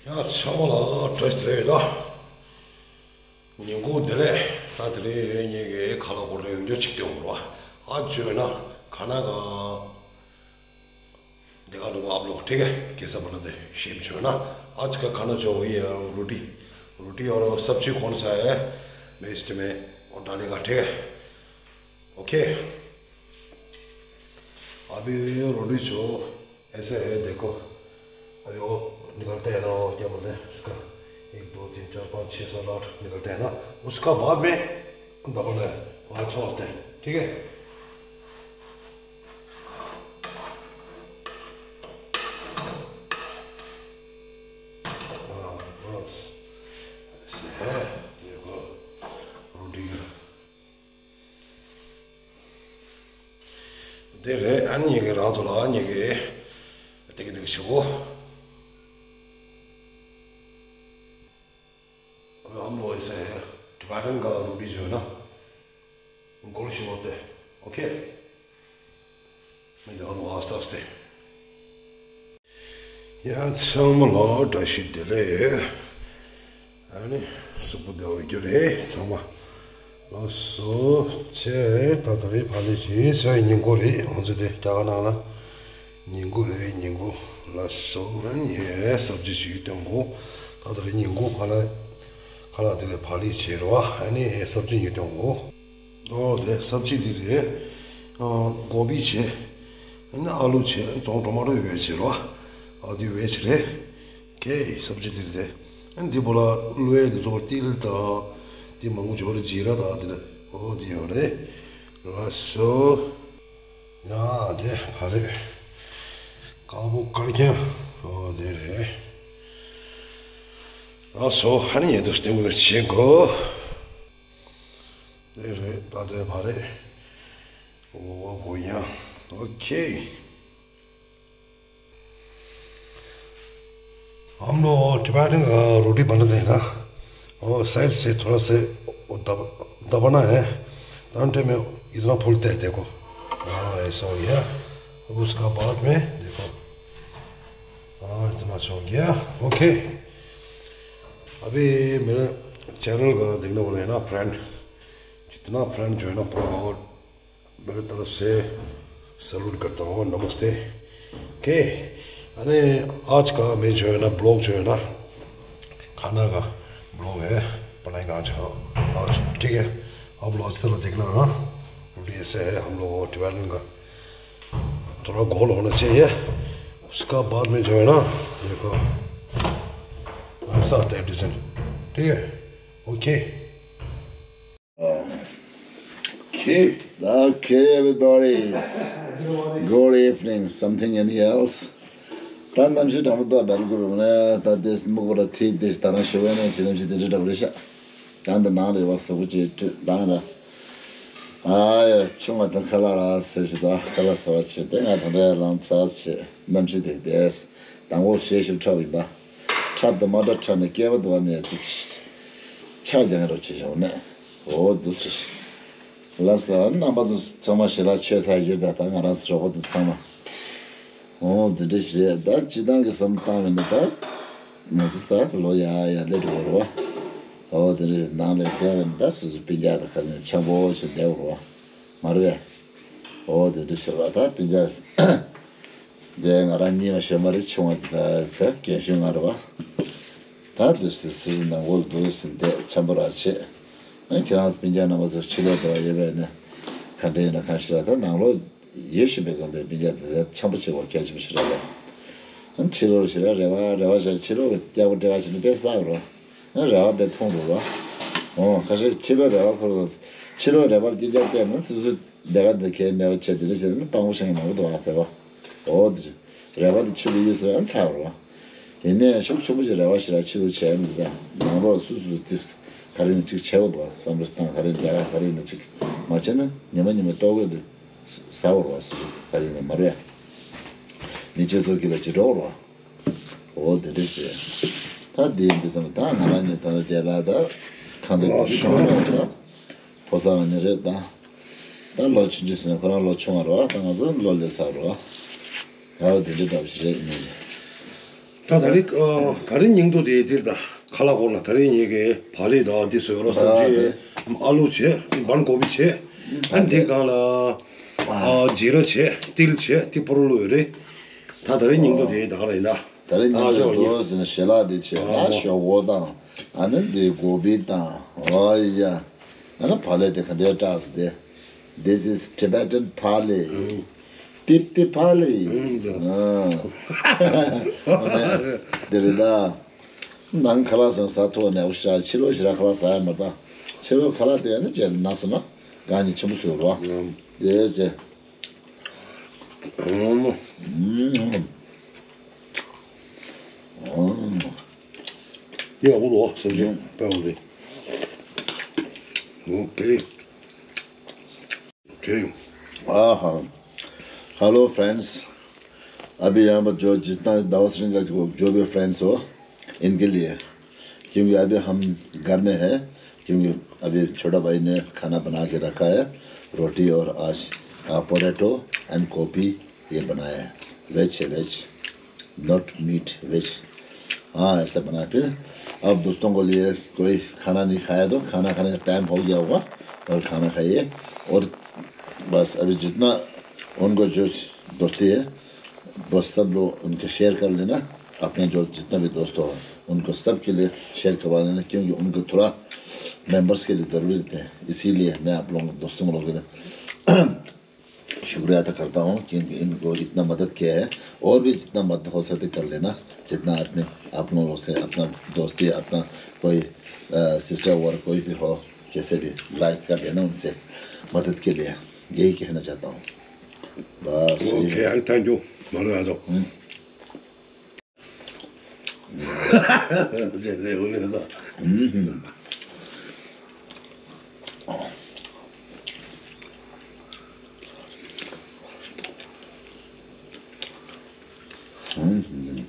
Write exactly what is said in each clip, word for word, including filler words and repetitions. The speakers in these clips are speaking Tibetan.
ཡ་ཚང་མ་ལ་བཀྲ་ཤིས་བདེ་ལེགས་ཡོད་ད། ཉིན་གུང་བདེ་ལེགས། ད་དེ་རིང་ངེད་ཀྱི་ཁ་ལག་སྐོར་ལ་ཡང་བསྐྱར་ཅིག་སྟོན་དགོས་རེད་བ། ཨ་བྱོས་ན་ཁ་ན་ག་འདི་ག་འདུག་ཨབ་ལོག་ཁྲིག་གེ་སར་པ་ན་དེ་ཤེས་བྱོས་ན། ཨ་ཅི་ཀ་ཁ་ན་ཆོ་བི་ཡ་རོ་ཏི་རོ་ཏི་ཨོར་སབ་ཅི་ཁོན་ས་ཡ་མེ་སི་ཏི་མེ་ཨོ་ཏ་ལི་ག་ཁྲིག་གེ། ओके। अभी रोटी जो ऐसे है, देखो। अभी वो निकलते हैं ना, वो क्या बोलते हैं उसका, एक, दो, तीन, चार, पाँच, छः, सात, आठ निकलते हैं ना, उसका बाद में दबाना है, वहाँ अच्छा होते हैं, ठीक है। हाँ, बस ऐसे है। देखो, रोटी का དེ་རེད། ཨ་ནི་ངེད་ཀྱི་རང་ཚོ་ལ་ངེད་ཀྱི་དེ་གི་དེ་གི་ཞུ་གོ། हम लोग ऐसे हैं, टिबेटन का रोटी जो है ना, गोल शीट होते हैं। ओके। मैं दिखाऊंगा आस्ते आस्ते। ཡ་ཚང་མ་ལ་བཀྲ་ཤིས་བདེ་ལེགས། ཨ་ནི་གཟུགས་པོ་བདེ་བོ་ཡོད་རྒྱུ་རེད་ཚང་མ། ལགས་སོ། ཆེ་ད་ད་རེས་ཕ་ལེ་ཞིག་སོའི་ཉིན་གུང་རེད། ང་ཚོ་དེ་རྒྱ་གར་ནང་ལ་ཉིན་གུང་རེད། ཉིན་གུང་ལགས་སོ། ཨ་ནི་ཡ་སབ་ཇི་ཞིག་སྟོན་གོ། ད་ད་རེས་ཉིན་གུང་ཕ་ལ་ཁ་ལག་དེ་ལས་ཕ་ལེ་བྱེད་རོགས། ཨ་ནི་ཡ་སབ་ཇི་ཞིག་སྟོན་གོ། ཨོ་དེ་སབ་ཇི་དེ་རེད། ཨ་གོ་བི་བྱས། ཨ་ནི་ཨ་ལུ་བྱས། ཙོང་ཊོ་མ་ཊོ་ཡོད་བྱས་རོ། ཨ་དེ་བེ་ཇི་རེད། ཁེ་སབ་ཇི་དེ་རེད། ཨ་ནི་དེ་བོ་ལ་བླུག་ཡས་དེ་ཚོ་ཏིལ་དང་དེ་མང་པོ་འཇོག་རེ་ཇི་ར་དང་དེ་ལ་ཨོ་དེ་ཡོད་རེད། ལགས་སོ། ཡ་དེ་ཕ་རེད། དཀར་པོ་དཀར་རྐྱང་ཨོ་དེ་རེད། ལགས་སོ། ཨ་ནི་ཡེ་དུ་སྟེང་གུ་ལ་བྱེད་གོ། དེ་རེད། ད་དེ་ཕ་རེད། འོ་གོ་ཡང་། ཨོ་ཁེ། हम लोग टिबेटन का रोटी बनाते हैं ना, वो साइड से थोड़ा से वो दब दबाना है। तब टाइम में इतना फूलते हैं, देखो। हाँ, ऐसा हो गया। अब उसका बाद में देखो। हाँ, इतना अच्छा हो गया। ओके। अभी मेरे चैनल का देखने वाले हैं ना फ्रेंड, जितना फ्रेंड जो है ना, पूरा बहुत मेरे तरफ से सैल्यूट करता हूँ, नमस्ते। ओके। अरे, आज का मैं जो है ना, ब्लॉग जो है ना, खाना का ब्लॉग है बनाएगा आज। हाँ, आज ठीक है। आप लोग अच्छी तरह देखना। हाँ, रोटी ऐसे है हम लोग टिबेटन का। थोड़ा गोल होना चाहिए। उसका बाद में जो है ना, देखो, ऐसा आता है डिजाइन। ठीक है, okay. Okay, okay, everybody. Good evening. Something, any else? ད་གནམ་གཤིས་གྲང་མོ་ད་བལ་གོ་བ་ནས་ད་དེ་སྨུག་པ་ལ་ཐིག་དེ་ད་རང་ཞོ་བའི་ནས་ཅི་གནམ་གཤིས་དེ་འདྲ་འདྲ་བོ་རེད་ཤག་ད་འདི་ནང་ལ་ཡོད་པ་བཟོ་བོ་ཅིག་ཁྲུས་ད་ང་ད། ཨ་ཡ་ཆུང་བ་དང་ཁ་ལག་ར་བཟོས་ཤིག་ད་ཁ་ལག་བཟོ་བ་བྱེད་དེ་ང་ད་འདྲ་ལང་ཚ་བྱེད་གནམ་གཤིས་དེ་དེ་དང་པོ་ཞེ་ཞིག་འཁྲབ་ཡིན་པ། འཁྲབ་དང་མ་འཁྲབ་འཁྲབ་ནས་སྐྱེས་པ་འདུག་བ་ནས་ཅིག་ཆག་རྒྱག་རོགས་བྱེད་བྱུང་ནས་འོ་འདུག་ཟེར། ལགས་སོ། རྣམ་པ་ཚོ་ཚང་མ་ཞལ་ལག་མཆོད་ཚར་ཡོད་ད། ད་ང་རང་ཚོ་གྲོགས་པོ་དེ་ཚང་མ། འོ་དེ་འདྲ་ཞིག་རེད། ད་སྤྱི་བཏང་གི་བསམ་བློ་བཏང་བས་ན་ད་ང་ཚོ་ད་ལོ་ཡར་ཡར་སླེབས་འགྲོ་གི་རེད་བ། འོ་དེ་འདྲ་ནང་ལ་བསྡད་པས་ན་ད་སོ་སོའི་སྤུན་ཀྱག་དང་ཁ་ནས་འཆམ་པོ་བྱས་བསྡད་པ་རེད་བ། མ་རེད་པས། འོ་དེ་འདྲ་ཞིག་རེད་བ། ད་སྤུན་ཀྱག་དེ་ང་རང་གཉིས་པ་ཞོལ་མ་རེད། ཆུང་བ་དེ་ད་རྒན་གཞོན་ང་རེད་བ། ད་འདུག་སེ་སོ་སོའི་ནང་ཁུལ་འདུག་སེ་བསྡད་འཆམ་པོ་ར་བྱེད། ཨ་ཁྱེད་རང་ཚོ་སྤུན་ཀྱག་རྣམ་པ་ཚོ་ཕྱི་ལོགས་འགྲོ་བ་ཡོད་པས་ན་ག་འདྲ་ཡིན་ན་གང་ཞིག་ལ་ད་ནང་ལོགས་ཡོད་བཞིན་པའི་སྒང་དེ་སྤུན་ཀྱག་དེ་འཆམ་པོ་བྱེད་དགོས་གལ་ཆེན་པོ་ཞིག་རེད་པས། ཨ་ཕྱི་ལོགས་ཞིག་ལ་རེ་བ་རེ་བ་བཞག་ཕྱི་ལོགས་ཀྱི་སྐྱ་བོ་འབྲེལ་བ་བྱེད་ན་དཔེ་བསགས་རོགས། ཨ་རེ་བ་དཔེ་མཐོང་འགྲོ་རོགས། འོ་ཁ་ཤས་ཕྱི་ལོགས་རེ་བ་འཁོར་རོགས། ཕྱི་ལོགས་རེ་བར་སྐྱོན་ཆ་བལྟས་ན་སོ་སོའི་ལས་ཀ་འདི་གལ་མེད་པ་བྱས་དེ་འདྲ་བྱས་ན་སྤང་པོ་བྱེད་མཁན་མང་པོ་འདུག་ཨ་བོད་པ། འོ་དེ་རེ་བ་དེ་ཆུ་ལ་གཡུག་ཚར་ན་ཚར་བ་རེད་བ། ཡིན་ནའི་ཤུགས་ཆེན་པོ་ཞིག་རེ་བ་ཞིག་ར་ཕྱི་ལོགས་བྱས་མི་འདུག་ད་ནང་ལོགས་སུ་སུ་ཏིས་ག་རེ་ནས་ཅིག་བྱེད་དགོས་འདུག་བསམ་བློ་བཏང་ག་རེ་ལས་ཀ་ག་རེ་ནས་ཅིག་མ་བྱས་ན་ཉི་མ་ཉི་མའི་ལྟོ་གོས་དེ་ཟ་བར་བ་སུ་སུ་ག་རེ་ནས་མ་རེད། མི་སྤྱོད་ཚོགས་ཀྱི་ལ་ཅི་འགྲོ་བར་བ། འོ་དེ་འདྲ་ཞིག་ད་དེ་འདི་ཙམ་ད་ང་རང་ཉིད་ད་ལྟ་དེ་ལ་ད་གང་འདོད་ཀྱི་གང་འདོད་ད། ཕོ་གསར་བ་ནི་རེད་ད། ད་ལོ་ཆུང་ཆུང་ཟེར་ན་ཁོ་རང་ལོ་ཆུང་བ་རེད་བ། ད་ང་ཚོ་ལོ་ལས་ཚ་བ་རེད་བ། ད་འོ་དེ་འདྲའི་འདྲ་བ་ཞིག་རེད་ཡིན་ནའི། ད་ད་རེས་ཨ་ད་རེས་སྙིང་དོ་དེ་དེར་ད་ཁ་ལག་སྐོར་ལ་ད་རེས་ངེད་ཀྱི་བག་ལེབ་དང་འདི་བཟོས་རོགས། ཨ་སབ་ཇི་ཨ་ལུ་བྱས། འདི་བན་གོ་བི་བྱས། ཨ་འདི་སྒང་ལ་ཨ་ཇི་ར་བྱས། ཏིལ་བྱས། འདི་པོ་རོ་ལུ་ཡོད་རེད། ད་ད་རེས་སྙིང་དོ་དེ་ད་ག་རེད་ད། ད་རེས་ཉིན་ཨ་ཅོག་དེ་ཡིན། དོ་ཟེར་ན་ཞལ་ལག་དེ་བྱས། ཨ་ཨ་མོ། ཞོག་ཁོག་དང་། ཨ་ནི་འདི་གོ་བི་དང་། ཨོ་ཡ། ཨ་ནི་བག་ལེབ་དེ་ག་འདྲའི་སྐྲག་དེ། This is Tibetan pali. ཨུམ། ཏིབ་ཏི་ཕ་ལི། ཨུམ། ཨ་འདི་རེད་ད། ནང་ཁ་ལག་ཟ་ས་ཐོག་ནས་འུ་ཤ་ཕྱི་ལོགས་ཞེ་དྲག་ཁ་ལག་ཟ་ཡ་མ་རེད་ད། ཕྱི་ལོགས་ཁ་ལག་དེ་ཨ་ནི་བྱས་ན་སོང་ན་གང་ཉིད་ཆེན་པོ་བཟོས་རོགས། ཨུམ། དེ་བྱས། ཨུམ། ཨུམ། ཨུམ། ཡག་པོ་འདུག་སེམས་ཅན་དཔེ་འོང་དེ། ཨོ་ཀེ། ཨོ་ཀེ། हाँ हाँ। Hello friends, अभी यहाँ पर जो जितना दवा सिरिंज का जो, जो भी फ्रेंड्स हो, इनके लिए, क्योंकि अभी हम घर में है, क्योंकि अभी छोटा भाई ने खाना बना के रखा है, रोटी और आज पोटैटो एंड कॉफी ये बनाया है। वेज है, वेज, नॉट मीट, वेज। हाँ, ऐसा बना। फिर अब दोस्तों को लिए कोई खाना नहीं खाया, तो खाना खाने का टाइम हो गया होगा और खाना खाइए। और बस अभी जितना उनको जो दोस्ती है, बस सब लोग उनके शेयर कर लेना। अपने जो जितना भी दोस्त हो, उनको सब के लिए शेयर करवा लेना, क्योंकि उनको थोड़ा मेंबर्स के लिए ज़रूरत है। इसीलिए मैं आप लोगों, दोस्तों लोगों के लिए शुक्रिया अदा करता हूँ, क्योंकि इनको इतना मदद किया है। और भी जितना मदद हो सकती कर लेना, जितना आपने, आप लोगों से अपना दोस्ती, अपना कोई, अ, सिस्टर और कोई भी हो, जैसे भी लाइक कर देना उनसे मदद के लिए, यही कहना चाहता हूँ। बस यही है। OK, and thank you. Hmm. ཨུམ། ཨུམ།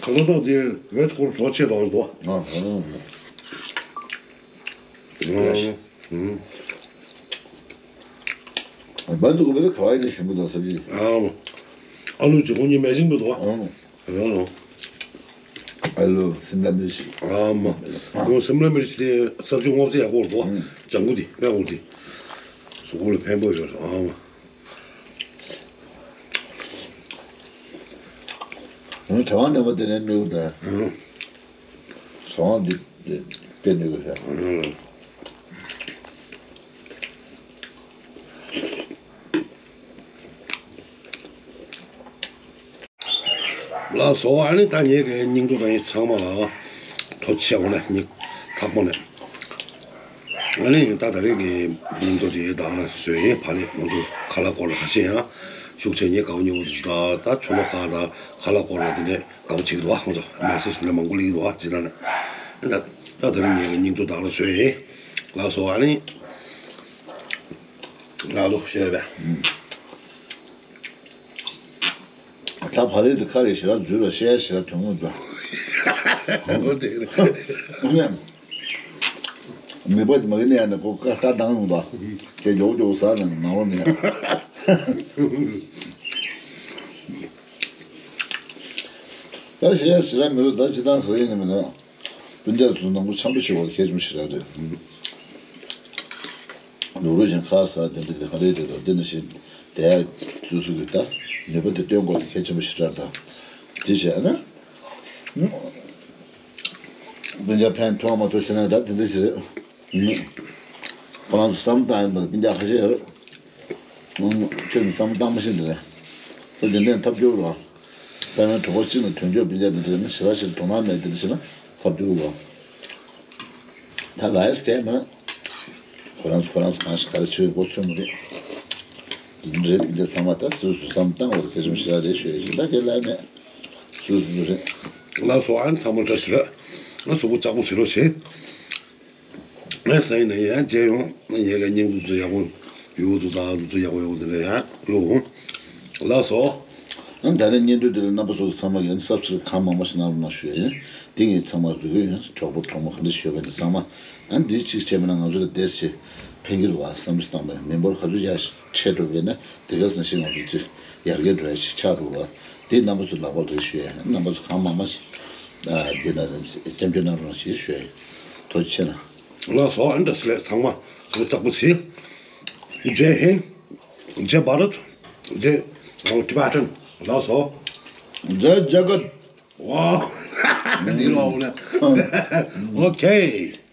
ཁ་ལོ་ཏོག་དེ་བེད་སྐོར་ལོ་ཆེ་དང་འདུག་ཨ། ཨུམ། ཨུམ། ཨུམ། བན་དུ་གོ་བི་ལ་ཁ་བའི་ནི་ཞིམ་པོ་དང་སབ་ཇི། ཨ། ཨ་ལུ་ཅིག་ཁོང་གཉིས་མེ་ཞིམ་པོ་འདུག་ཨ། ཨ་ལོ། ཨ་ལུ་སིམ་ལ་མི་ཞིག་ཨ་མ། ཁོང་སིམ་ལ་མི་ཞིག་དེ་སབ་ཇི་སྔོ་ཚལ་ཡག་པོ་འདུག་ཨ། ལྗང་གུ་དེ་དཔེ་འོང་དེ། གཟུགས་པོ་ལ་ཕན་པོ་ཡོད་རེད་ཨ་མ། ཨ། གྲང་བ་ནད་པ་དེ་ནས་གནོད་གི་རེད། ཨ། གྲང་བ་འདི་དཔེ་གནོད་གི་རེད། ཨ། ལགས་སོ། ཨ་ནི་ད་ངེད་ཀྱི་སྙིང་སྡུག་དང་ཡིན་ཚང་མ་ལ་ཐུགས་རྗེ་ཆེ། འོ་ན་སྙིང་ཐག་པ་ནས། ཨ་ནི་ད་ད་རེས་ཀྱི་སྙིང་སྡུག་དེ་ད་ང་བཟོས་ཡིན། བག་ལེབ་ང་ཚོ་ཁ་ལག་སྐོར་ལ་ཁ་ཤས་ཡང་ཤུགས་ཆེ་ཉེ་དགའ་པོ་ཉེ་པོ་དེ་ཚོ་ད་ད་ཆུ་ལོག་ཁག་ད་ཁ་ལག་སྐོར་ལ་དེ་འདྲས་དགའ་པོ་བྱེད་ཀྱི་འདུག་ཁོང་ཚོ་མེ་སེ་ཇི་དེ་འདྲས་མང་པོ་སླེབས་ཀྱི་འདུག་ཇི་ལྟར་ནས་ད་ད་རེས་ངེད་ཀྱི་སྙིང་སྡུག་ད་ང་བཟོས་ཡིན། ལགས་སོ། ཨ་ནི་ང་ལོ་ཤེས་པས། ད་བག་ལེབ་དེ་ཁ་རེ་ཞེ་དྲག་འཛུལ་ལ་བཤད་ཡ་ཞེ་དྲག་དོན་དངོས་འདུག་འོ་དེ་རེད། མི་པ་དེ་མ་གི་ནས་ཡ་ནས་ཁོ་ཀ་ཀ་བཏང་ཡོང་དོ། ཁྱེད་མགྱོགས་མགྱོགས་ཟ་ནས་ནང་ལོགས་ནས་ཡ། ད་བཤད་ཡ་ཞེ་དྲག་མི་འདུག་ད་ཅི་ཐང་ཁ་ཡིན་ནི་མི་འདུག་སྤུན་ཀྱག་ཚོ་ནང་ཁུལ་འཆམ་པོ་བྱེད་པ་གལ་ཆེན་པོ་ཞེ་དྲག་རེད། ལུག་རོ་ཅན་ཁ་ཟ་དེ་འདྲ་དེ་ག་རེ་རེད་དོ། དེ་ནི་ཞིག་དེ་ཡ་སུ་སུ་གི་ད་ནུས་པ་དེ་སྟོན་དགོས་དེ་གལ་ཆེན་པོ་ཞེ་དྲག་ད། དེ་བྱས་ན་སྤུན་ཀྱག་ཕན་ཐོགས་མ་ཐོགས་ཟེར་ན་ད་དེ་འདྲ་ཞིག་རེད། ཁོ་རང་ཚོ་བསམ་བཏང་ཡིན་པ་སྤུན་ཀྱག་ཁ་ཤས་ཡོད་རེད། ཁྱོད་ནི་བསམ་བཏང་མ་ཤེས་འདི་རེད། ཁོ་རྒྱུན་ལྡན་ཐབས་སྐྱོ་རོ། དཔེར་ན་གྲོགས་པོ་གཅིག་ནས་དོན་འཁྱོལ་སྤུན་ཀྱག་འདི་འདྲ་ནི་ཞེ་དྲག་ཞིག་དོ་སྣང་མེད་འདི་འདྲ་ཞིག་ན་ཐབས་སྐྱོ་རོ། ད་ར་ཡས་ཀྱི་མ། ཁོ་རང་ཚོ་ཁོ་རང་ཚོ་གང་ཞིག་ག་རེ་བྱེད་དགོས་ཚོད་མ་རེད། འདི་འདྲ་རེད། འདི་ཚང་མ་ད་སོ་སོས་བསམ་བཏང་དགོས་རེད། གལ་ཆེན་པོ་ཞེ་དྲག་རེད་ཞུ་ཡས་ཞིག་ད་གལ་ལ་མེད། སོ་སོ་རེད། ལགས་སོ། ཨ་ནི་ཚང་མ་བཀྲ་ཤིས་བདེ་ལེགས། ང་གཟུགས་པོ་ལྕགས་པོ་བྱེད་རོགས་བྱེད། ཨེ་ས་ཡིན་ན་ཡང་མཇལ་ཡོང་། ངེད་ཀྱི་སྙིང་སྡུག་ཚོ་ཡག་པོ་ཡོད་འདུག་ད་ལུག་ཚོ་ཡག་པོ་ཡོད་འདུག་ལ་ཡང་ལོ། ལགས་སོ། ཨ་ད་རེས་བརྙན་ཐུང་འདི་ལ་རྣམ་པ་ཚོ་ཚང་མ་ཡང་སབ་སི་ཁྲའིབ་གང་མང་མང་ཞིག་གནང་རོགས་གནང་ཞུ་ཡ་ཡིན། འདི་ངས་ཚང་མ་རེ་སྐུལ་ཡིན། གྲོགས་པོ་གྲོགས་མོ་ག་འདྲ་ཞུ་བ་ནི་ཚང་མ་ཨ་འདི་གཅིག་བྱས་མིན་ན་ང་ཚོ་ལ་བདེ་ཆེ། ཕན་གྱི་རེད་བ་བསམ་བློ་བཏང་པ་ཡིན། མི་འབོར་ག་ཚོད་ཡར་ཆེ་འགྲོ་བས་ན་དེ་ག་ཙམ་ཞིག་ང་ཚོ་ཅིག་ཡར་རྒྱས་འགྲོ་ཡ་ཞིག་ཆགས་འགྲོ་བ། དེ་རྣམ་པ་ཚོ་ལག་པ་རེད་ཞུ་ཡ། རྣམ་པ་ཚོ་གང་མང་མང་ཞིག་ཨ་འདི་ན་སྐྱབས་འཇུག་གནང་རོགས་ཞེས་ཞུ་ཡ་ཡིན། ཐུགས་རྗེ་ཆེ་གནང་། ལགས་སོ། ཨ་འདྲ་སི་ལེ་ཚང་མ་ཚོ་ཙག་པོ་ཚིག་ཇེ་ཧིན། ཇེ་བྷ་རད། ཇེ་ཨོ་ཊི་བྷེ་ཊན། ལགས་སོ། ཇེ་ཇ་གཏ། ཝའོ། འདི་ལོ་ཨོ་ལེ། ཨོ་ཁེ།